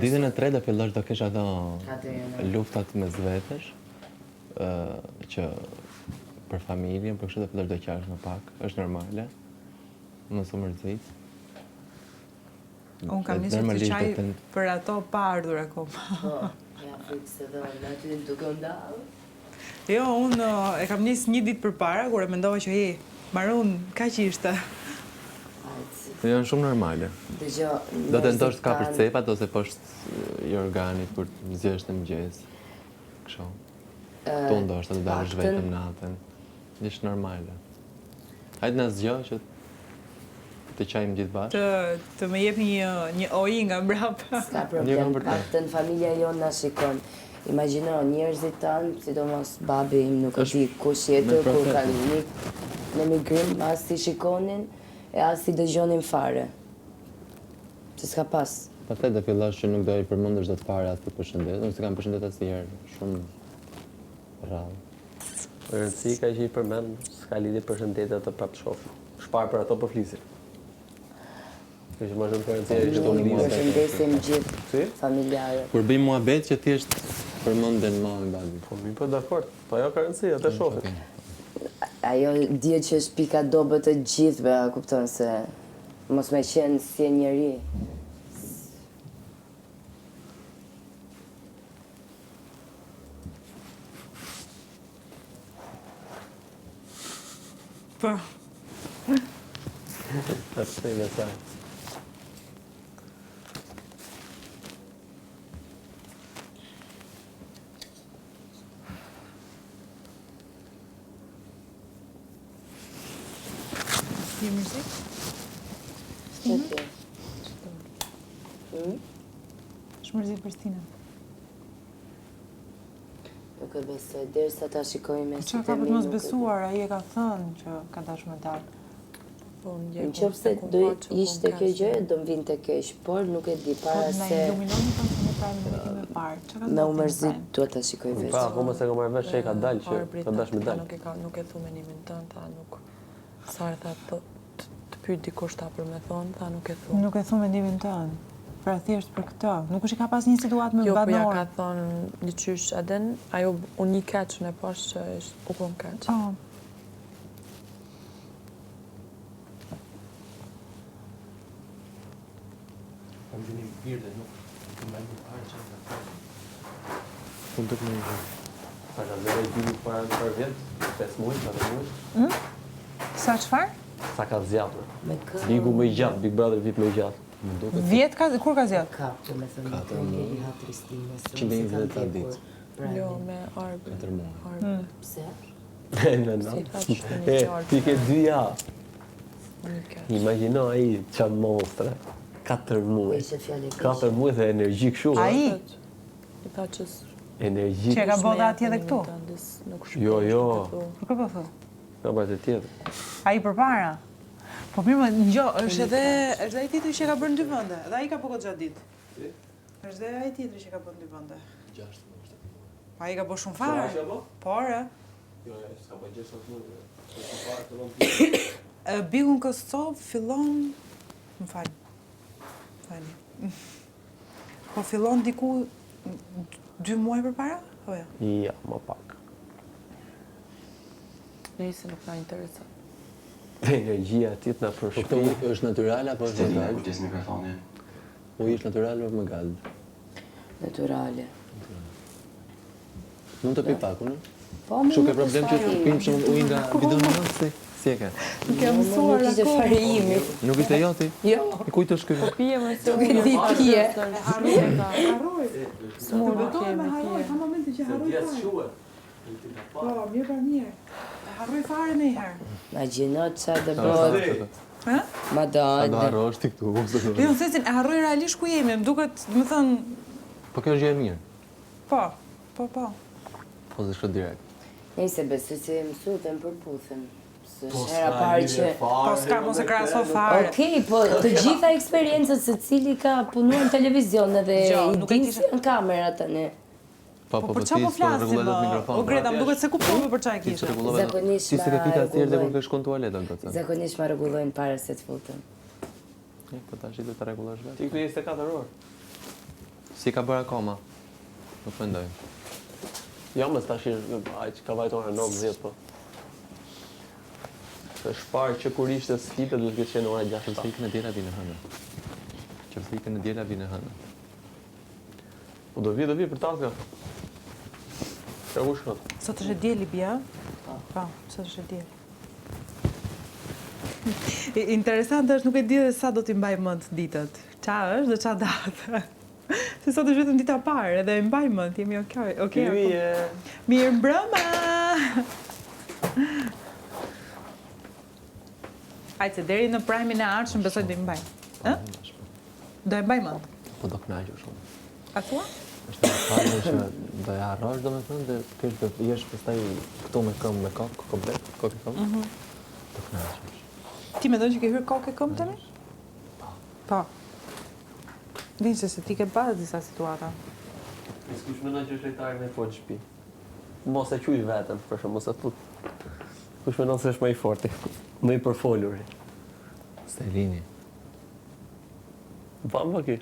Ditën e tretë do fillosh do kesh ato 4 janar. luftat mes vetesh, ë që për familjen, për kështu do fillosh do qash më pak, është normale. Mos u mërzit. Unë kam nisur të Normalisht do qaj të për ato pa ardhur akoma. Po, ja frikë se do në aty duke u ndalë. Jo, unë e kam nis një ditë përpara kur e mendova që ej, mbarun, kaq ishte. Hajde. Po janë shumë normale. Dëgjo, Do tentosh njerëzit të kapësh kanë cepat ose poshtë jorganit kur të zgjesh në mëngjes. Kështu. Këtu ndoshta do të dalësh paktën vetëm natën. Është normale. Hajde na zgjo që të qajmë gjithë bashkë. Të të më jepni një një oi nga mbrapa. S'ka Një problem, kam për te. paktën familja jonë na shikon. Imagjino, njerëzit tanë, sidomos babi im, nuk e Është di kush me tjetër, kur proces. kanë nik në migrim, as i shikonin e as i dëgjonin fare. Se s'ka pas. Pastaj do fillosh që nuk do i përmendësh dot fare as të përshëndet. Unë s'e kam përshëndet asnjëherë, shumë rrallë. Rëndësi ka që i përmend, s'ka lidhje përshëndetje ato prapë të shohim. Shpar për ato po flisin. Kjo që më shumë ka rëndësi është Ne të i flisin. përshëndesim gjithë Si? familjarët. Kur bëjmë muhabet që thjesht përmenden mami babi. Po mi po dakord, po ajo ka rëndësi, atë shohim. Okej. Ajo dihet që është pika dobët e gjithëve, a kupton se mos me qenë si e njeri. Po. Ta pse me sa. Je mërzit? Ç'të ti? Hmm? Është mërzit për Stinën. Nuk e besoj, derisa ta shikoj me Po çka sytë ka e për mi të mos nuk e di. besuar, ai e ka thënë që ka dashur me dalë. Po, Në ndjeku, qoftë se e kum do pa që kum ishte kjo keq. gjë, do më vinte keq, por nuk e di Po para na se iluminoni pak se ne prajmë nuk e kemi parë. Çka ka me u ndodhur me mërzit Prime? duhet ta shikoj Pra, vetë. akoma se kam marrë vesh që i ka dalë që Arbri ka tha, dash me tha, dalë. Nuk e ka, nuk e thu mendimin tënd, tha nuk. Sara tha të, të, të pyet dikush ta për me thonë, tha nuk e thu. Nuk e thu mendimin tënd. Pra thjesht për këtë. Nuk është i ka pas një situatë me Jo, po ja banor. ka thonë diqysh, edhe ajo u një keq, unë e pash që është, u kon keq. Po. Kam gjeni birë dhe nuk nuk e mbaj më parë që ka thënë. Po duhet më një. Sa ka zgjatur i Bigu para për vjet, 5 muaj, 4 muaj. Sa çfarë? Sa ka zgjatur. Me kë? Bigu më i gjatë, Big Brother vip më i gjatë. Më duket Vjet ka kur ka zgjat? Kap, do me thënë, nuk e njeri ha Tristina, se unë se kam 120 ditë. ndjekur Prime. Jo, me Arbrin. 4 muaj. Arbrin. Pse? Në në. Si tha që shkon E, i qartë. ti ke dy javë. U një keq. Imagjino ai ça monstre. 4 muaj. Ishte fjalë e keqe. 4 muaj dhe energji kështu. ha? Ai I tha që s- Energji. Që e ka s'me bo dhe jep atje dhe mendimin këtu. tënd, s- Nuk Jo, shpresh, jo. nuk e thu. Për kë po thu? Ka bërë të tjetër. Ai përpara. Po mirë, më ngjo, është edhe është ai tjetri që e ka bërë në dy vende. Dhe ai ka po goxha ditë. Është dhe ai tjetri që ka bërë në dy vende. 6 muaj. 7 muaj. Po ai ka bërë shumë fare. Që apo? Po, re. Jo, jo, s'ka bërë gjë 7 muaj. E, Bigu në Kosovë fillon, më fal. Falni. Po fillon diku dy muaj përpara? Apo jo? Ja, më pak. Nëse nuk na intereson. Energjia e tij të na Po këtë përshpi. ujë është natyral apo është me Stelina, gald? kujdes mikrofonin. Uji është natyral apo me gald? Naturale. Mund të pi pak unë? Po, më Kështu ke nuk problem që është fare pim shumë ujë nga bidoni jot si? Si e ke? Nuk jam imi. mësuar Nuk ishte akoma. fare imi. Nuk ishte joti? Jo. I kujt është ky? Pije më se Nuk e di pije. Harroj, harroj. Smur Të nuk betohem kemi e harroj, pije. ka momente që harroj fare. Po, mirë pra mirë. E harroj fare në herë. Imagjino ça do bëhet. Ha? Ma Sa do do. harrosh ti këtu? ose do- Jo, në sensin e harroj realisht ku jemi, më duket, do të thënë, Po kjo është gjë e mirë. po, po, po. Po se shkon direkt. Nëse besoj se e mësu dhe më përputhen. Se Po, është hera parë që... Po s'ka mos e krahaso fare. Okej, po të gjitha eksperiencat se cili ka punuar në televizion edhe Jo, i nuk e din kisha- si janë kamerat tani. Po, Po po, për po çfarë ti po s'po flasim? rregulloj dot O mikrofonin. Greta, më duket se kuptove për çfarë Ti kishe. s'e rregullove dot. Zakonisht Ti s'e ke ma fika asnjëherë dhe kur rregullojnë. ke shkuar në tualet o goca. Zakonisht ma rregullojnë para se të futem. E, Po tash i do ta rregullosh vetë. Ti këtu 24 orë. S'i ka bërë akoma. Nuk mendoj. Jo, mos tash aq ka vajtur ora 9 10 po. Është parë që kur ishte sfida duhet të ketë qenë ora 6. Qoftë ikën e diela vjen e hëna. Qoftë ikën e diela vjen e hëna. Po do vi, do vi për taska. Ka kush ka? Sot është e diel i bie, Po. Po, sot është e diel. Interesant është, nuk e di edhe sa do t'i mbaj mend ditët. Ça është dhe ça datë. Se sot është vetëm dita e parë, edhe e mbaj mend, jemi okay. Okay. Mirë. Mirëmbrëma. Hajde se deri në prime-in e ardhshëm besoj do i mbaj. Ë? Do e mbaj mend. Po do kënaqu shumë. A thua? Është një fazë që do e harrosh domethënë dhe të kesh do të jesh pastaj këtu me këmbë me kokë komplet, kokë e këmbë. Mm -hmm. Do kënaqesh. Ti mendon që ke hyrë kokë e këmbë tani? Po. Po. Nëse se ti ke pas disa situata. Ti kush mendon që është lojtari më i fortë në shtëpi? Mos e quaj veten, për shembull, mos e thut. Kush mendon se është më i forti, më i përfoluri? Stelini. Bamba ky.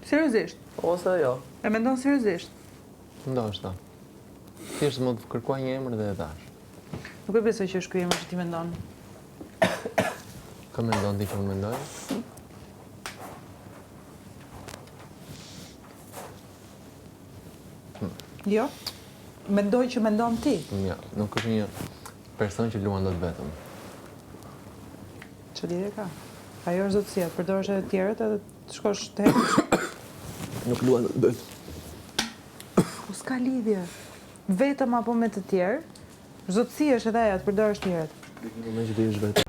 Seriozisht? Ose jo. E mendon seriozisht? Ndoshta. Thjesht më kërkua një emër dhe e dhash. Nuk e besoj që është ky emër që ti mendon. Kë mendon ti që unë mendoj? Jo. Mendoj që mendon ti. Jo, nuk është një person që luan dot vetëm. Çfarë lidhje ka? Ajo është zotësia, të përdorësh edhe të tjerët edhe të shkosh të heqësh. Nuk luan dot vetëm. Po s'ka lidhje. Vetëm apo me të tjerë, zotësi është edhe ajo, të përdorësh të tjerët. Në moment që do jesh vetëm.